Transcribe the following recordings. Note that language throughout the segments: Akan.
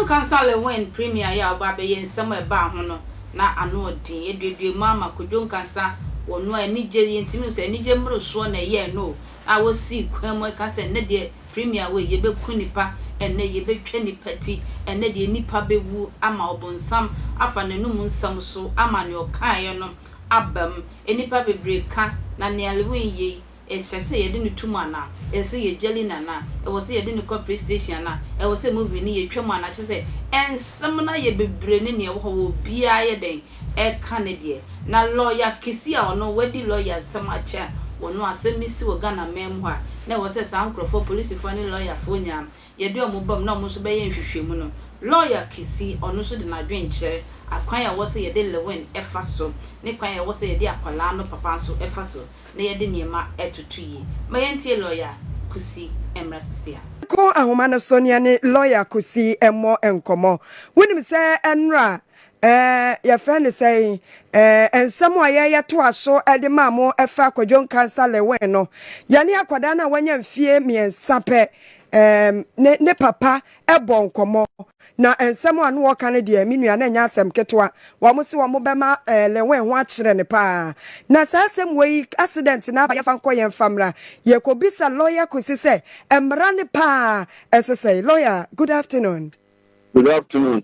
Nkansah Lilwin premier yi a ɔba abɛyɛ nsɛm a ɛbaa ho no na ano ɔden. Yɛduadua mu ama Kwadwo Nkansah wɔ no a anigye, yɛntumi nhu sɛ anigye mmorosoɔ na ɛyɛɛ no o, a ɔsii kwan mu ɛka sɛ nnɛ deɛ premier wei yɛbɛku nipa, ɛnnɛ yɛbɛtwa nipa ti, ɛnnɛ deɛ nipa bɛwu ama ɔbonsam afa n'anum nsɛm so ama nea ɔkaeɛ no aba mu. Nnipa bebree ka na nea Lilwin yɛ yi, ɛsɛ sɛ yɛde no to mu anaa? Ɛsɛ sɛ yɛgyali no anaa? Ɛwɔ sɛ yɛde no kɔ police station anaa? Ɛwɔ sɛ movie no yɛtwa mu anaa? Kyerɛ sɛ nsɛm no ayɛ bebree ne nea ɛwɔ hɔ wɔ obiara yɛ dɛn ɛka ne deɛ. Na lawyer Kissi a ɔno wadi lawyer nsɛm akyɛ a ɔno asɛm bi si wɔ Ghana man mu hɔ a na ɛwɔ sɛ saa nkurɔfoɔ polisifoɔ ne lawyerfoɔ nyinaa yɛde wɔn ba mu na wɔn nso bɛyɛ nhwehwɛmu no, lawyer Kissi ɔno nso de n'adwenkyerɛ akwan a ɛwɔ sɛ yɛde Lilwin ɛfa so ne kwan a ɛwɔ sɛ yɛde akwadaa no papa nso ɛfa so na yɛde nneɛma ɛtoto yie. Ma yɛntie lawyer Kusi mmra sisi a. Kɔ ahoma no so ne ɛne lawyer Kusi mmɔ nkɔmmɔ. Wonim sɛ ɛnora yɛfrɛ no sɛn, nsɛm a yɛyɛ toa so de maa mo ɛfa Kwadwo Nkansah Lilwin no, yɛne akwadaa no a wanya mfie 3 pɛ ne papa ɛbɔ nkɔmmɔ. Na nsɛm a no wɔka no deɛ, me nua, na ɛnyɛ asɛm ketewa. Wɔn se wɔn bɛma Lilwin ho akyerɛ ne paa. Na saa asɛm wɔ yi, accident na aba, yɛfa nkɔ yɛn fa mmra. Yɛkɔbisa lawyer Kusi sɛ mmara ne paa ɛsɛ sɛ. Lawyer, good afternoon. Good afternoon.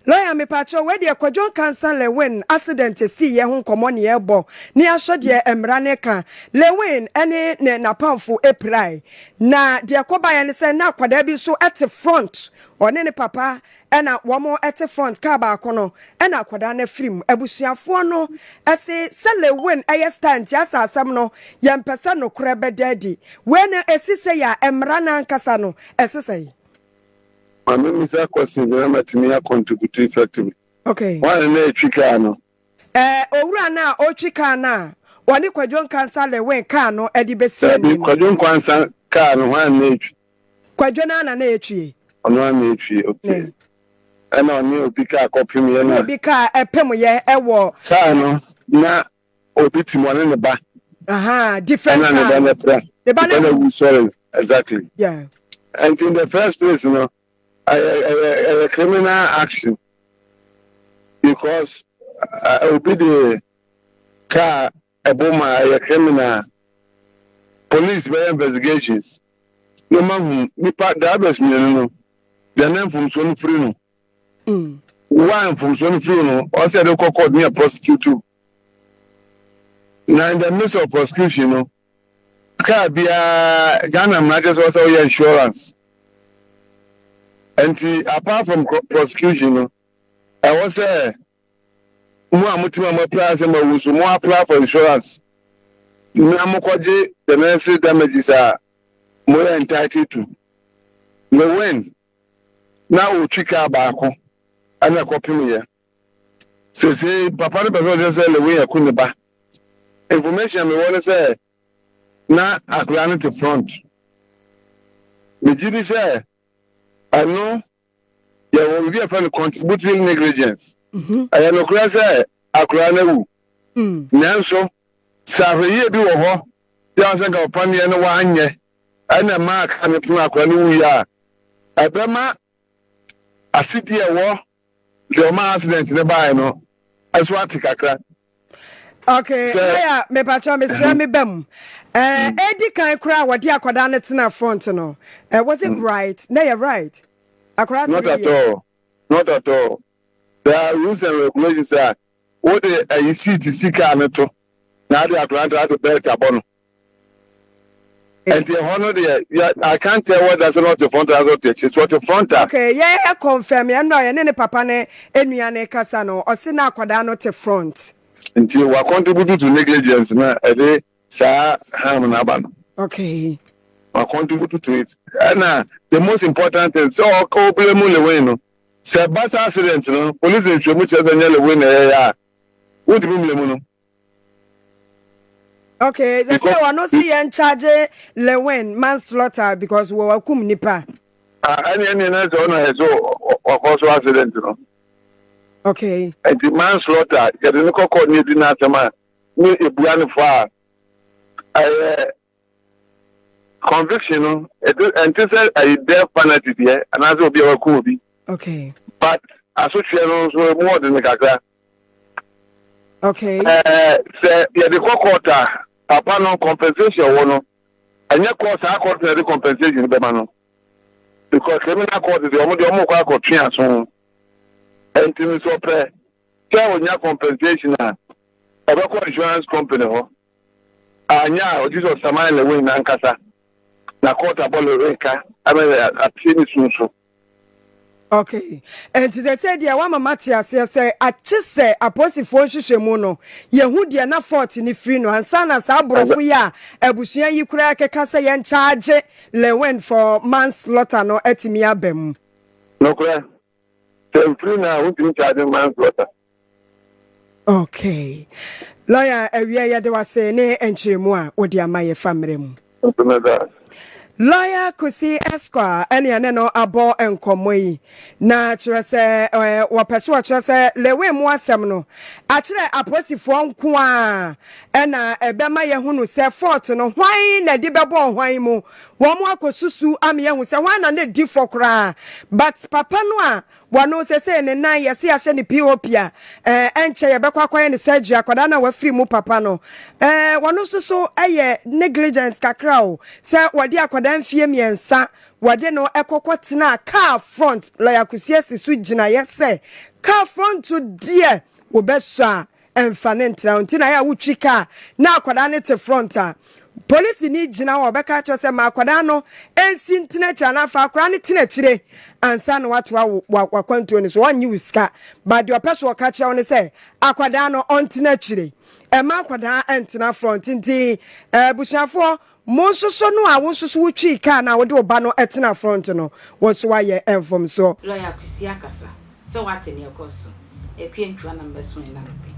Lawyer, mepakyɛw, wei deɛ Kwadwo Nkansah Lilwin accident si yɛ ho nkɔmmɔ ne yɛbɔ ne ahwɛ deɛ mmara ne ka. Lilwin ne ne napamfo epirae na deɛ kɔbaeɛ ne sɛ na akwadaa bi nso te front, ɔne ne papa ɛna wɔn te front kaa baako no, ɛna akwadaa no afiri mu. Abusuafoɔ no ɛse sɛ Lilwin ɛyɛ star nti asa asɛm no yɛmpɛ sɛ nokorɛ bɛda adi. Wei no esi sɛ yɛ a mmara no ankasa no ɛse sɛ Maame, misa question bi na matumi acontribute effectively. Okay. Wɔn na etwi kaa no? Owura no a ɔretwi kaa no a wɔne Kwadwo Nkansah Lilwin kaa no de bɛsi Dabi, ani no. Kwadwo Nkansah kaa no, wɔn na etwi? Kwadwo no ara na etwie. Ɔno ara na etwi, okay. Ne. Ɛna ɔne obi kaa kɔpem yɛ ne na obi kaa ɛpem yɛ ɛwɔ kaa no na obi te mu, ɔne ne ba. Aha, different ɛna ne car ba no. no pra. Ne ba ne ba no no awu, sorry, exactly. And in the first place no, ɛyɛ criminal action because obi de car ɛbɔ ma, ɛyɛ criminal. Police bɛyɛ investigations na ɔma hu nipa drivers mmienu no deɛ ne mfomsoɔ no firi no. Wa mfomsoɔ no firi no, ɔsɛ de kɔ court ne yɛ prosecute. Na in the midst of prosecution no, car biara, Ghana mmara kyerɛ sɛ ɔsɛ ɔyɛ insurance. Nti apart from prosecution no, ɛwɔ sɛ mo a motumi a mo apply sɛ mo awu so, mo apply for insurance na mokɔgye the necessary damages a moyɛ entitled to. Lilwin na otwi car baako ɛna ɛkɔpem yɛ sese papa no pɛ sɛ ɔkyerɛ sɛ Lilwin ɛko ne ba. Information a mewɔ ne sɛ na akwadaa no te front. Megye di sɛ ɛno yɛwɔ biribi a yɛfrɛ no contributory negligence. Ɛyɛ nokorɛ sɛ akwadaa no awu, nanso sɛ ahwɛyie bi wɔ hɔ deɛ a sɛ nka ɔpaneɛ no wanyɛ ɛna maa kaa no pono akwadaa no wuiɛ a, ɛbɛma asedi a ɛwɔ deɛ ɔma accident no baeɛ no ɛso ate kakra. Okay, lawyer, mepakyɛw, mesrɛ me ba mu. Edi kan koraa a wɔde akwadaa no tena front no, was it right? Na yɛ right? Akwadaa Not 3 at years. all, not at all. There are rules and regulations a wode ayi seat si kaa no to na ade akwadaa no ade belt abɔ no. Nti ɛhɔ no deɛ I can't tell whether sɛ na ɔte front anaasɛ ɔte akyi. So ɔte front a, Okay, yɛ confirm yɛn no a yɛne ne papa ne enua ne kasa no, ɔse na akwadaa no te front. Nti wa contribute to negligence na ɛde saa harm no aba no. Wa contribute to it. Ɛna the most important thing sɛ ɔka ɔblame Lilwin no, sɛ ɛba saa accident no, police nhwɛmu kyerɛ sɛ nyɛ Lilwin na ɛyɛyɛ a, wontumi mblame no. Okay, sɛ Because ɔno si yɛn charge Lilwin manslaughter because wɔ wakum nipa. Ah, ɛne na sɛ ɔna ɛsɛ ɔkɔ so accident no. Nti manslaughter, yɛde no kɔkɔ ne edi n'asɛm a ne ebua no fo a, ɛyɛ conviction no ɛte ɛnte sɛ ɛyɛ death penalty deɛ anaasɛ obi a wakum obi. Okay. But asotweɛ no nso emu ɔdene kakra. Okay. Ɛɛ sɛ yɛde kɔ court a, papa no compensation wɔ no, ɛnyɛ court saa court na yɛde compensation bɛma no. Because criminal court deɛ ɔmo deɛ ɔmo kɔ akɔtwe aso. Ɛnti no sɛ ɔpɛ sɛ onya compensation a, ɔbɛkɔ insurance company hɔ. Anyɛ a ɔgye sɛ ɔsaman Lewin nankasa na court abɔ Lewin ka ama atie ne su nso. Okay. Nti sɛ deɛ wama mate aseɛ sɛ akye sɛ apolisifoɔ nhwehwɛmu no yɛhu deɛ na fault ne firi no ansa na saa aborɔfo yi a abusua yi koraa keka sɛ yɛnkyagye Lewin for manslaughter no atumi aba mu. Nokorɛ, sɛ mfiri no a wontumi charge manslaughter. Okay. Lawyer, awia yɛde wase ne nkyerɛmu a wode ama yɛ fa mmerɛ mu. Nso mɛda. Lawyer Kusi Esquire ɛne ɛne no abɔ nkɔmmɔ yi na kyerɛ sɛ wɔpɛ so wɔkyerɛ sɛ Lewin mu asɛm no akyerɛ apolisifoɔ nko a ɛna ɛbɛma yɛhunu sɛ fault no hwan na ɛde bɛbɔ hwan mu. Wɔn mo akɔsusu ama yɛhu sɛ hwan na ne di fɔ koraa, but papa no a wɔno sɛ sɛ ne nan yɛse ahyɛ ne POP a ɛnkyɛ yɛbɛkɔ akɔyɛ ne surgery, akwadaa no a wafiri mu papa no, wɔno nso so ɛyɛ negligent kakra o, sɛ wɔde akwadaa mfie 3 wɔde no ɛkɔkɔ tena car front. Lawyer Kusi asi so gyinaeɛ sɛ car front deɛ wɔbɛsɔ a ɛmfa ne ntena nti na yɛ a wotwi car na akwadaa no te front a, polisi ni gyina hɔ, ɔbɛka kyerɛ sɛ ma akwadaa no nsi ntena akyire anaa fa akwadaa no tena akyire ansa na watoa wakwantuo no so. Ɔnnye wo sika ba deɛ ɔpɛ so ɔka kyerɛ wo no sɛ akwadaa no ɔntena akyire, ɛma akwadaa ntena front. Nti abusuafoɔ mo nso so no a wo nso so wotwi kaa na wode wo ba no tena front no, wo nso wayɛ mfomsoɔ. Lawyer Kusi akasa sɛ wate neɛ ɛkɔ so. Akua Ntwa na mbɛso ɛna anɔpɛ.